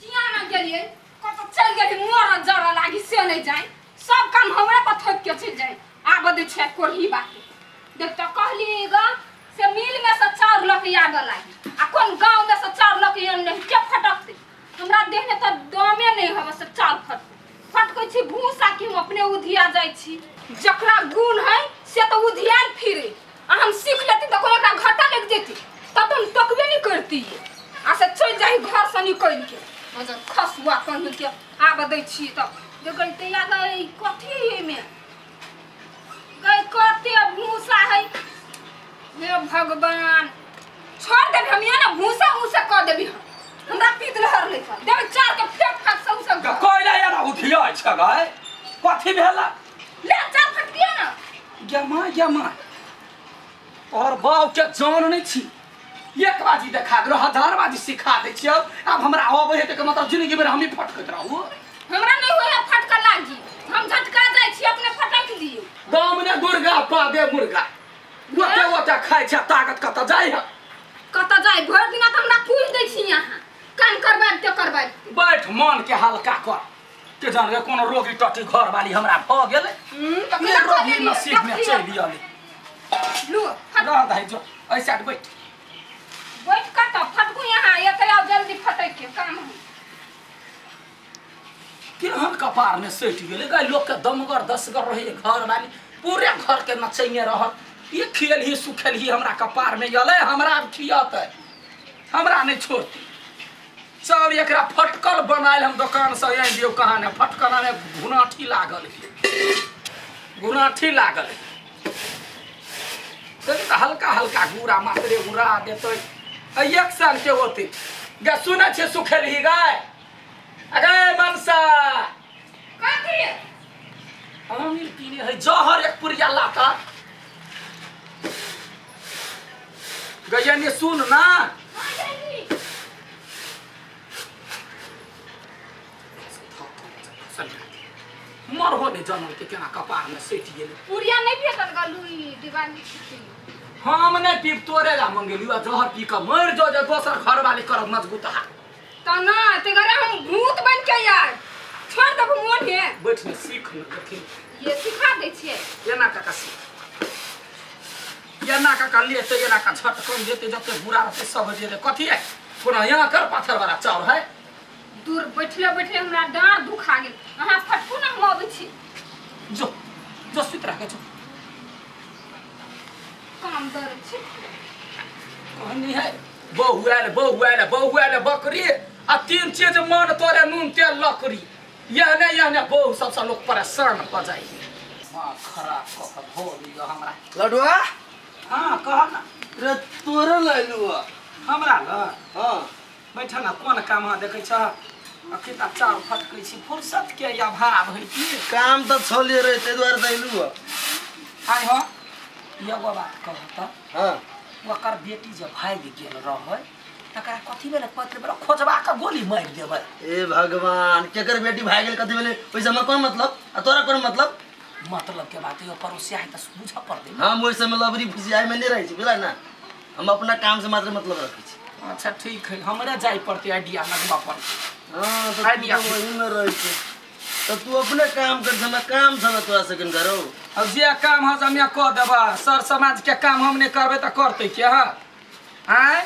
किया ना गेलियै कतऽ चलि गेली मरल जरऽ लागी से नहि जाय सब काम हमरे पर थोपि के चलि जाय आबऽ दै छै कोढ़ी बाके देख तऽ कहली ग से मिल में से चाउर लऽ के आबऽ लागी आ कोन गाँव में से चाउर लऽ के आन नहीं के फटकतै हमरा देह में तऽ दमे नहि हवे से चाउर फटकै फटकै छी भूसा कि हम अपने उधिया जाइ छी जकरा गुण है से तऽ उधियाल फिरे आ हम सीख लेती तऽ कोनो एकरा घाटा लागि जेती तब तऽ हम तकबे नहि करती आ से चलि जाही घरसँ निकलि के मतलब खसुआ कहीं के आबऽ दै छी तऽ देखै तैया गई कथी एहिमे गई कते भूसा है हे भगवान छोड़ देबी हम यहाँ ना भूसा ऊसा कऽ देबी हम हमरा पीत लहर नहीं कर देबे चार के फेंक फाक सब सब कोइला यार उठियो छ गए कथी भेला ले चार फटकिया ना गे माँ गे माँ तोहर बाप के जान नहीं छी एक बाजी देखा देलो हजार बाजी सिखा दै छियौ आब हमरा अबै है तऽ मतलब जिंदगी भरि हमही फटकैत रहू हमरा नहीं होय है फटका लागी हम झटका जाइ छी अपने फटक दियौ गाँव में दुर्गा पादे मुर्गा ओते ओते खाइ छै ताकत कतऽ जाइ है कतऽ जाइ भरि दिना तऽ हमरा पूछि दै छी अहाँ काम करबाबि ते करबाबि बैठ मन के हल्का कर के जान रे कोनो रोगी टटी घर वाली हमरा भऽ गेलै तऽ ये केना कऽ रोगी लेलियै? नसीब में देखियौ। चलि अलै लू फट रह दही जो ऐसे हट बैठ बैठ कतऽ फटकू यहाँ एतऽ आउ जल्दी फटक के काम है केहन कपार में सटि गेलै गाय लोकके दमगर दसगर रहै घर वाली पूरे घर के नचैने रहत ई खेलही सुखेलही हमरा कपार में गेलै हमरा आब खियतै हमरा नहि छोड़तै सब एकरा फटकल बनायल हम दोकानसँ आनि दियौ कहाँ नहि फटकल आने घुनाठी लागल है घुनाठी लागल है तनि तऽ हल्का हल्का गुड़ा मात्रे उड़ा देतै आ एक साल के होतै गे सुनै छियै सुखेलही गाय अगे मनसा कथी अमीर पीने है जहर एक पुरिया लाता गैया ने सुन ना हाँ, जाइए। मरहो नहि जानल के केना कपार में सटि गेलै पुरिया नहीं भेटल गलू ई दिवाली छुट्टी हम नहि पीब तोरे ला मंगेलियो आ जहर पी कऽ मरि जो जे दोसर घर वाली करब मजबूत हा त ना ते घरे हम भूत बन के यार छोड़ देबो मोन हे बैठ ने सीख ने देखी ये सिखा दै छियै एना काका सीख एना काका लेते एना का झटकन देते जते बुरा रहते सब जेते कथी है कोनो यहाँ कर पाथर वाला चाउर है दूर बैठले बैठले हमरा डाँड़ दुखा गेल अहाँ फटकू ना हम अबै छी जो जो सुति रह के जो काम दर छी कहनी है बहु आयल बहु आयल बहु आयल बकरी आ तीन चीज मन तोरे नून तेल लकड़ी यह ने यह ने बहु सबसँ लोक परेशान भऽ जाइ माँ खराब कऽ कऽ धो लिअ हमरा लडुआ हाँ कह ना रे तोरे लैलू हमरा ल हाँ बैठ ना कोन काम अहाँ देखै छह अखन तऽ चाउर फटकै छी फुर्सत के अभाव है की काम तऽ छलिए रे ताहि दुआरे तऽ अयलू आइ हो एगो बात कह तऽ हाँ ओकर बेटी जे भागि गेल रहै तकरा कथी भेलै पत्र भेलै खोजबा कऽ गोली मारि देबै ए भगवान केकर बेटी भागि गेल कथी भेलै ओहि समय कोन मतलब आ तोरा कोन मतलब मतलब के बात यो पड़ोसिया है तऽ बुझऽ पड़तै ने हम ओहि समय लबरी फुसियाइमे नहि रहै छी बुझल ने हम अपना काम से मात्र मतलब रखै छी अच्छा ठीक है हमरे जाय पड़तै आइडिया लगबऽ पड़तै हाँ तऽ तू आइडिया तऽ ओहीमे रहै छी तऽ तू अपने काम कर हमरा काम छौ तोरा से करो अब जे काम है हमे कऽ देबऽ सर समाज के काम हम नहि करबै तऽ करतै के हँ आँय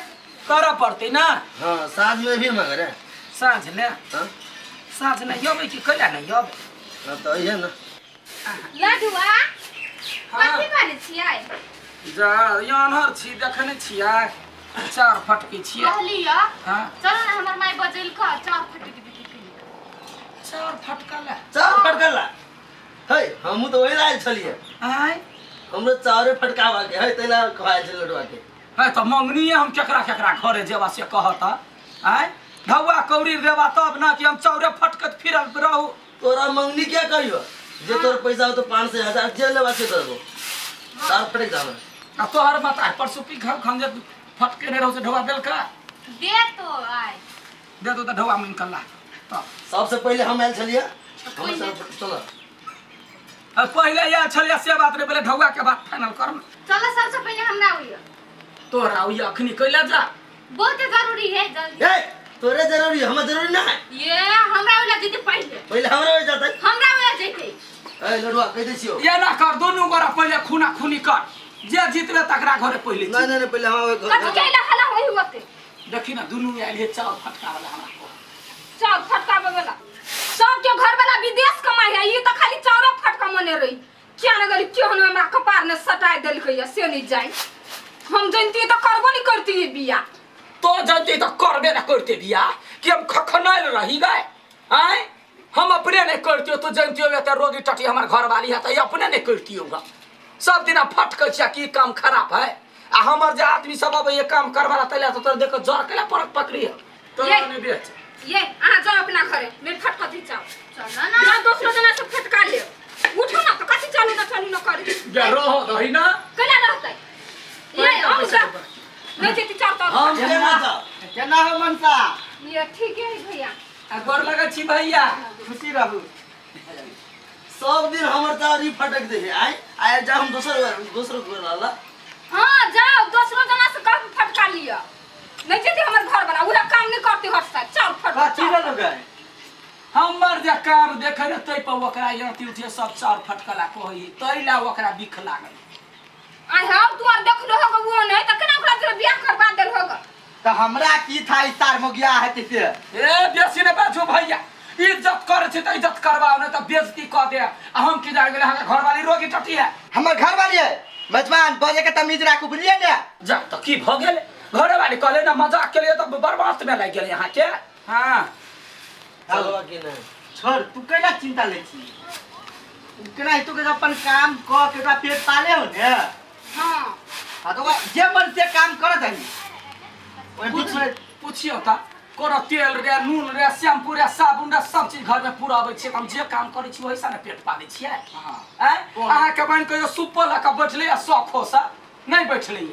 करऽ पड़तै ने हाँ साँझ में भी मगर है साँझ ने हाँ साँझ नहि अबै कि कैला नहि अबै हाँ तऽ अइहे ना लडुआ हाँ। कथी करै छियै जा अनहर छी देखने छियै चार फटकै छियै कहलियै हाँ चल ने हमर माय बजैल कऽ चाउर फटकि देती चार फटकल है चाउर फटकला है हमहूँ तऽ ओहि ला आयल छलियै आँय हमरो चाउरे फटकाबऽ के है ताहि ला कहल छै लडुआ के है तऽ मंगनीये हम केकरा केकरा घरे जेबा से कहत आँय ढौआ कौड़ी देबा तब ना कि हम चाउरे फटकत फिरल रहू तोरा मंगनी क्या कहियो जे तोर पैसा हो तो 500 1000 जे लेबा से करबो चाउर फटक जावे आ तोहर माता परसू पी घर खन जे फटके नहि रहू से ढौआ देलका दे तो आइ दे दो तऽ ढौआ मांगि कऽ ला तब सबसे पहिले हम आयल छलियै हम सब चल आ पहिले आयल छलियै से बात नहि पहिले ढौआ के बात फाइनल कर ने चलो सबसे पहिले हमरा होइए तोरा ओहि अखनी कैला जा बहुत जरूरी है जल्दी ए तोरे जरूरी है, हमरा जरूरी ना है। ये हमरा ओला जैते पहिले। पहिले हमरा हो जाता। हमरा ओला जैते। ए लडुआ कह दै छियो। ये ना कर, दुनू गोरा पहिले खूना खूनी कर, जे जीतबे तकरा घरे पहिले। नहीं नहीं नहीं, पहिले हमरा ओहि कथी घर। के हला होई होते? देखी ना, दुनू आयल हे चाउर फटका वाला हमरा को। चाउर फटकावे वाला सब के घर वाला विदेश कमाई है, ई तो खाली चाउरे फटका मने रही। क्या न गली क्यों हमरा कपार ने सटाय देलकै या से नहीं जाए। हम जनती तो करबो नहीं करती ये बिया। तो जनती तो करबे ना करते बिया कि हम खखनाइल रही गए आय। हम अपने नहीं करती तो जनती हो त रोगी टटी हमर घर वाली है, त अपने नहीं करती होगा। सब दिन फटकै छियै कि काम खराब है, आ हमर जे आदमी सब अबै ये काम करवाला तैला तो तोर देखो जर केला परक पकड़ी है तो नहीं बेच। ये अहाँ जाओ अपना घरे, मैं फटका दी चाउ। चलो ना। जा दोसरो जना से फटका ले। उठो ना तो कथी चलू ना चलू ना करी। गे रहो दही ना। केना रहतै? ये हम जा नहीं जेती चार तो। हम केना जाओ? केना हो मनसा? ये ठीक है भैया। आ गोर लगै छी भैया। खुशी रहू। सब दिन हमर चाउर ई फटक दे है आय आय जा हम दोसर दोसर घर लाला। हां जाओ दोसरो जना से कह फटका लिया। नहीं जेती हमर घर वाला उला काम नहीं करती हटता चाउर फटका। कथी भेलो गए? हमर जे काम देखे ने तै पर ओकरा यति उठे सब चाउर फटकला कहै तै ला ओकरा बिख लागल। आय हां तू आर देखलो होगा वो नहीं त केना ओकरा जरा बियाह करवा देल होगा? त हमरा की था ई सार मोगिया हेतै से? ए बेसी ने बाजू भैया, इज्जत करे छै त इज्जत करवाओ ने त बेइज्जती क दे। आ हम की जान गेलै अहाँके घरवाली रोगी टटी है। हमर घरवाली है मेजबान, बजे के तमीज राखू बुझलियै ने। जा त की भ गेलै? घरवाली कहले ना मजाक के लिए त बर्बाद में लागि गेलै अहाँके। हां चलबा कि नहीं? छोड़, तू केना चिंता लै छी? केना हेतौ के अपन काम क के ओकरा पेट पाले हो ने। हां हां तो जे मन से काम करत हई ओइ बीच में पूछियो त कोनो तेल रे नून रे शैम्पू रे साबुन रे सब चीज घर में पूरा अबै छै, हम जे काम करै छी ओहिसँ ने पेट पालै छियै। आँय अहाँके बहिन कहियो सुपो लऽ कऽ बैठलै आ शौखोसँ नहि बैठलै,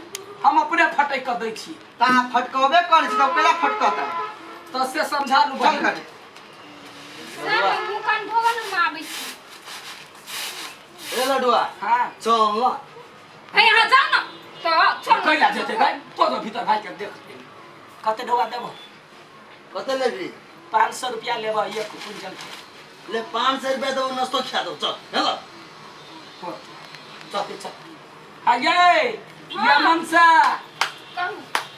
हम अपने फटकि कऽ दै छी। त अहाँ फटकबे करै छी त केना फटकता? तऽ से समझा लू चल बहिन। करे। से मुँह कान धोबऽ ने हम आबै छी। ए लडुआ हां चल ना। हे यहाँ जाओ ना तो चल। कैला जेतै भाइ? तो जो भीतर भाइ के देख कते ढोआ देबो? कते लेबी? 500 रुपया लेबो एक क्विंटल के। ले 500 रुपया दो नस्तो खिया दो चल। हेलो चल चल। हाँ ये ये मनसा कहू।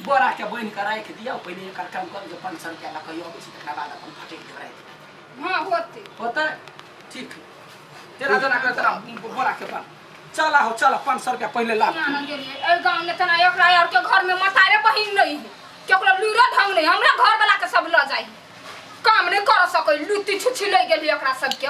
बोरा के बान्हि के राखि दियौ, पहिने एकर काम करू जे 500 रुपया लऽ कऽ अबै छी तकरा बाद अपन फटकि देब राति। हां होते होतै ठीक। तेरा जना कर तेरा बोरा के बान्ह। चल आहो चल 500 रुपया पहिले ला। ना ना गेलियै एहि गाँव में तना एकरा आर के घर में मतारे बहिन नहीं है, केकरो लूरो ढंग नहीं, हमरा घर वाला के सब ल जाई काम नहीं कर सकै, लुत्ती छुछी ले गेली एकरा सबके